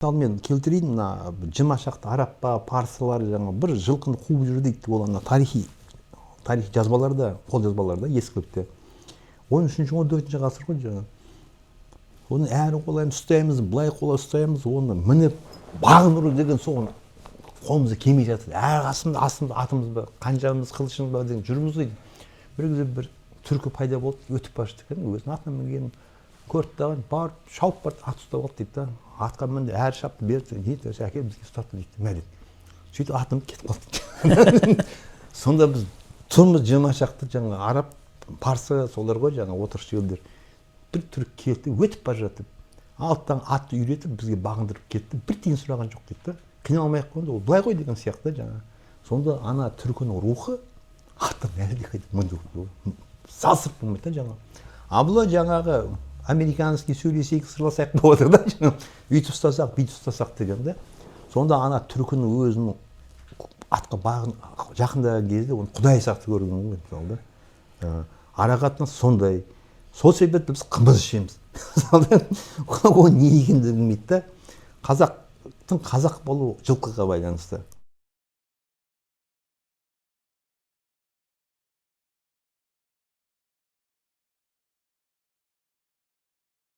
Мысалы, мен келтірейін, мына 20 шақты араб па, парсылар жаңа бір жылқыны қуып жүр дейді. Ол ана тарихи жазбаларда, қолжазбаларда, ескілікте, 13-, 14-ғасыр ғой жаңа. Оны әрі қуалаймыз, ұстаймыз, былай қуалап ұстаймыз, оны мініп бағындыру деген соны қолымызға келмей жатыр. Әр астымызда, астымызда атымыз бар, қанжарымыз, қылышымыз бар деген жүрміз ғой. Бір кезде бір түркі пайда болды, өтіп бара жатыр екен, өзінің атына мінген көрді дағы, барып шауып барды, ат ұстап алды дейді да. Атқа мінді, әрі шапты, бері не әкеліп бізге ұстатты дейді, мә деді. Сөйтіп атын кетіп қалды. Сонда біз тұрмыз, 20 шақты жаңа араб, парсы, солар ғой жаңа отырықшы елдер. Бір түрік келді, өтіп бара жатып алттан атты үйретіп, бізге бағындырып кетті, бір тиын сұраған жоқ дейді да. Қиналмай ақ қойыңдар, ол былай ғой деген сияқты жаңа. Сонда ана түркінің рухы аттан әлдеқайда мінді, салыстырып болмайды да жаңа. А бұлар жаңағы американский сөйлесейік, сырласайық болып жатыр да жаңа, өйтіп ұстасақ, бүйтіп ұстасақ деген да. Сонда ана түркінің өзінің атқа бағын жақындаған кезде оны құдай сияқты көрген ғой, мысалы да. Ара қатынас сондай. Сол себепті біз қымыз ішеміз, мысалы, ол не екенін де білмейді да. Қазақтың қазақ болуы жылқыға байланысты.